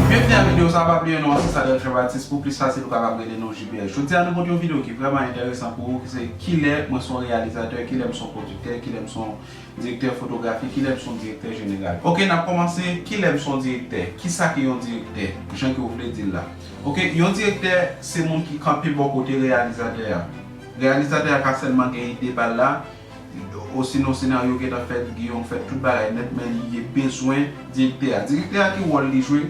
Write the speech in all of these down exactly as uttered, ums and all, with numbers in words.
Byenvni a videyo sa a, pa bliye non an se Sadel Jean Baptiste, pou plis fasil ou kapab rele nou J B S. Jodi a nou pote yon videyo ki vrèman enteresan pou ou, ki se kilè mwen se yon reyalizatè, kilè m se yon pwodiktè, kilè m se yon direktè fotografi, kilè m se yon direktè jeneral. Oke, n ap kòmanse, kilè m se yon direktè, kisa ki yon direktè, jan ke w vle di l la. Oke, yon direktè se moun ki kanpe bò kote reyalizatè a. Reyalizatè a ka sèlman gen ide pa l la, osinon senaryo gentan fèt, Guillaume fèt, tout bagay nèt, men li bezwen direktè a. Direktè a ki wòl li jwe?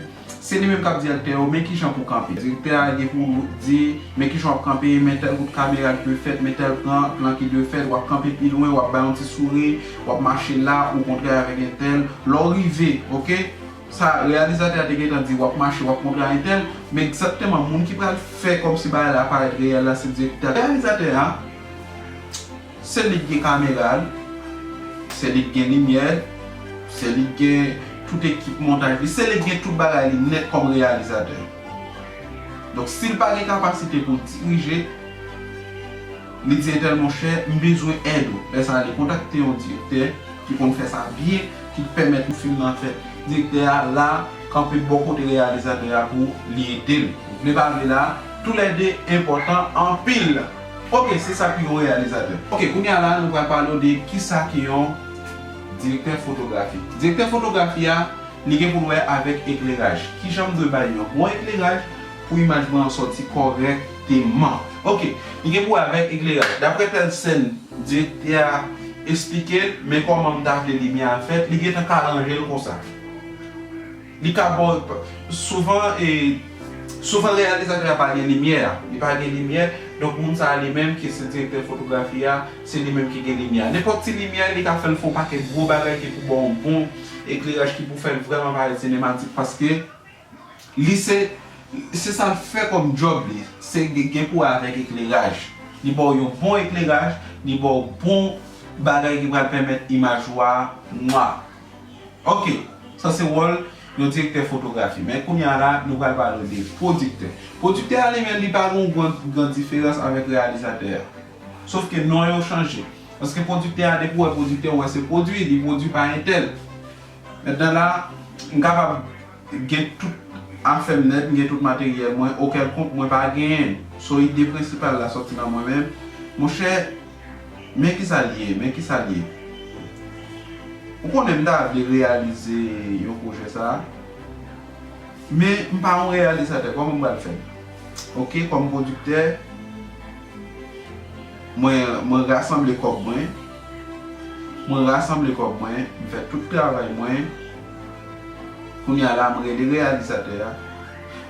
Se li menm k ap di aktè yo, men kijan pou kanpe. Direktè a gen pou di, men kijan w ap kanpe, men tèl kout kamera ki dwe fèt, men tèl plan, plan ki dwe fèt, w ap kanpe pi lwen, w ap bay yon ti souri, w ap mache la, ou kontre avèk entèl. Lè w rive, oke? Sa, reyalizatè a te gentan di, w ap mache, w ap kontre a entèl, men egzakteman, moun ki pral fè kòmsi bagay la parèt reyèl la, se direktè a. Reyalizatè a, se li k gen kamera l, se li k gen limyè l, se li k gen tout ekip montaj li, se li k gen tout bagay li nèt kòm reyalizatè. Donk, si l pa gen kapasite pou dirije, li di entèl, monchè, m bezwen èd ou. Lè sa a, li kontakte yon direktè ki konn fè sa byen, ki pèmèt fim nan fèt. Direktè a la, kanpe bò kote reyalizatè a pou li ede l. Vle pa vle la, toulède enpòtan anpil. Oke, se sa ki yon reyalizatè. Oke, kounye a la, nou pral pale w de kisa ki yon direktè fotografi. Direktè fotografi a, li gen pou l wè avèk ekleraj. Kijan m dwe bay yon bon ekleraj pou imaj mwen an sòti kòrèkteman? Oke, li gen pou wè avèk ekleraj. Daprè tèl sèn, direktè a eksplike l, men kòman m ta vle limyè a fèt, li gentan ka ranje l konsa. Li ka ba w, souvan, e, souvan reyalizatè a pa gen limyè a. Li pa gen limyè, donk moun sa a li menm ki se direktè fotografi a, se li menm ki gen limyè a. Nenpòt ti limyè, li ka fè l fè yon pakèt gwo bagay ki pou ba w yon bon ekleraj, ki pou fè l vrèman parèt sinematik, paske li se, se sa l fè kòm djòb li, se gen, gen pou wè avèk ekleraj. Li ba w yon bon ekleraj, li ba w bon bagay ki pral pèmèt imaj ou a nwa. Oke, sa se wòl yon direktè fotografi. Men kounye a la, nou pral pale de pwodiktè. Pwodiktè a li menm, li pa gen yon gran, gran diferans avèk reyalizatè a. Sof ke non yo chanje. Paske pwodiktè a, depi w wè pwodiktè, w wè se pwodui, li pwodui pa entèl. Mentnan la, m kapab gen tout afè m nèt, m gen tout materyèl mwen, okèlkonk mwen pa genyen. So, ide prensipal la sòti nan mwen menm. Monchè, men kisa l ye, men kisa l ye. Ou konnen m ta vle reyalize yon pwojè sa a, men m pa yon reyalizatè, kòman m pral fè? Oke, kòm pwodiktè, mwen, mwen rasanble kòb mwen, mwen rasanble kòb mwen, m fè tout travay mwen. Kounye a la, m rele reyalizatè a,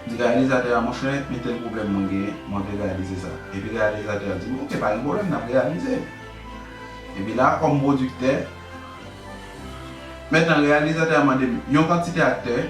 m di reyalizatè a, monchè, men tèl pwoblèm mwen genyen, mwen vle reyalize sa. Epi reyalizatè a di m, oke, pa gen pwoblèm, n ap reyalize. Epi la, kòm pwodiktè, mentnan reyalizatè a mande m yon kantite aktè,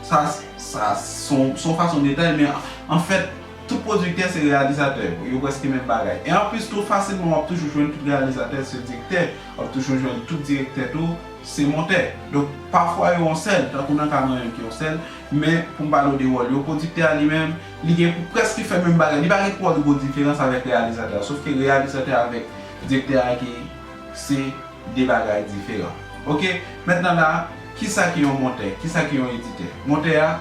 sa, sa, se yon, se yon fason detay, men anfèt, tout pwodiktè se reyalizatè, yo prèske menm bagay. E anplis tou, fasilman, w ap toujou jwenn tout reyalizatè se direktè, w ap toujou jwenn tout direktè tou se montè. Donk, pafwa yo yon sèl, tankou nan ka mwen menm ki yon sèl, men pou m pale w de wòl yo, pwodiktè a li menm, li gen pou prèske fè menm bagay. Li pa gen twò gwo diferans avèk reyalizatè a, sof ke reyalizatè avèk direktè a ki se de bagay diferan. Oke, mentnan la, kisa ki yon montè? Kisa ki yon editè? Montè a,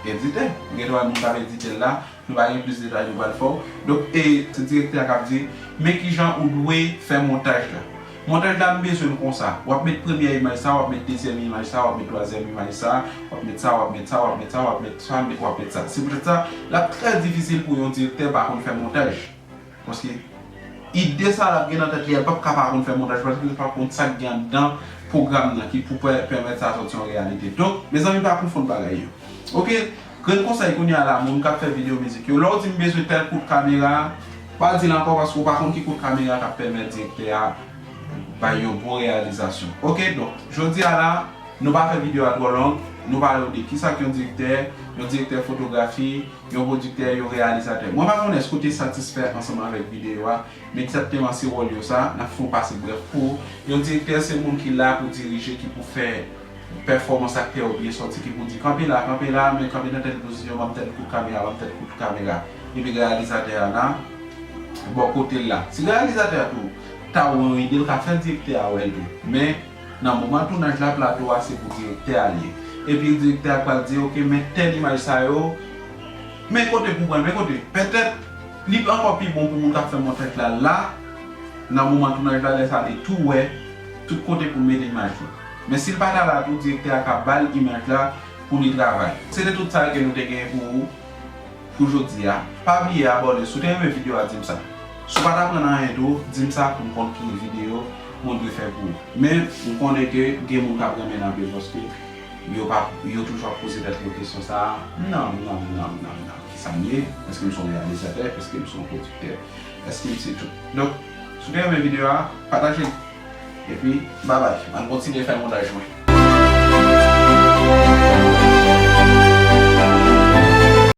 editè. Gen dwa moun k ap edite l la, nou pa gen plis detay nou pral fè w. Donk, e, se direktè a k ap di, men kijan ou dwe fè montaj la. Montaj la, m bezwen l konsa. W ap met premyè imaj sa, w ap met dezyèm imaj sa, w ap met twazyèm imaj sa, w ap met sa, w ap met sa, w ap met sa, w ap met sa, w ap met sa. Se poutèt sa, l ap trè difisil pou yon direktè pa konn fè montaj. Paske ide sa l ap gen nan tèt li a, l p ap ka pa konn fè montaj, paske l p ap konn sa k gen anndan pwogram nan ki pou pè-, pèmèt sa sòti yon reyalite. Donk, mezanmi, pa konfonn bagay yo. Oke? Grenn konsèy kounye a la, moun k ap fè videyo mizik yo, lè w di m bezwen tèl kout kamera, pa di l ankò, paske w pa konn ki kout kamera k ap pèmèt direktè a bay yon bon reyalizasyon. Oke, donk, jodi a la, nou pa fè videyo a twò long, nou pale w de kisa k yon direktè, yon direktè fotografi, yon pwodiktè, yon reyalizatè. Mwen pa konnen èske w te satisfè ansanm avèk videyo a, men egzakteman se wòl yo sa, n ap fè yon pase brèf pou ou. Yon direktè se moun ki la pou dirije, ki pou fè pèfòmans aktè yo byen sòti, ki pou di, kanpe la, kanpe la, men kanpe nan tèl pozisyon, ban m tèl kout kamera, ban m tèl kout kamera. Epi reyalizatè a la, bò kote l la. Si reyalizatè a tou ta wè yon ide, l ka fè direktè a wè l tou. Men, Nan moman tounaj la, plato a se pou direktè a l ye. Epi direktè a pral di, "Ok, men tèl imaj sa yo, men kote pou pran, men kote." Petèt, li ankò pi bon pou moun k ap fè montaj la la, nan moman tounaj la, lè sa li tou wè tout kote pou mete imaj la. Men si l pa ta la tou, direktè a ka ba l imaj la pou li travay. Se te tout sa ke nou te genyen pou ou pou jodi a. Pa bliye abòne. Si w te renmen videyo a, di m sa. Si w pa t aprann anyen tou, di m sa pou m konn ki videyo mwen dwe fè pou ou. Men, m konnen ke gen moun k ap renmen l anpil paske yo pa, yo toujou ap poze tèt yo kesyon sa a. Non, non, non, non, non. Kisa m ye? Èske m se yon reyalizatè? Èske m se yon pwodiktè? Èske m se tout? Donk, si w te renmen videyo a, pataje l. Epi, babay. Ann kontinye fè montaj mwen.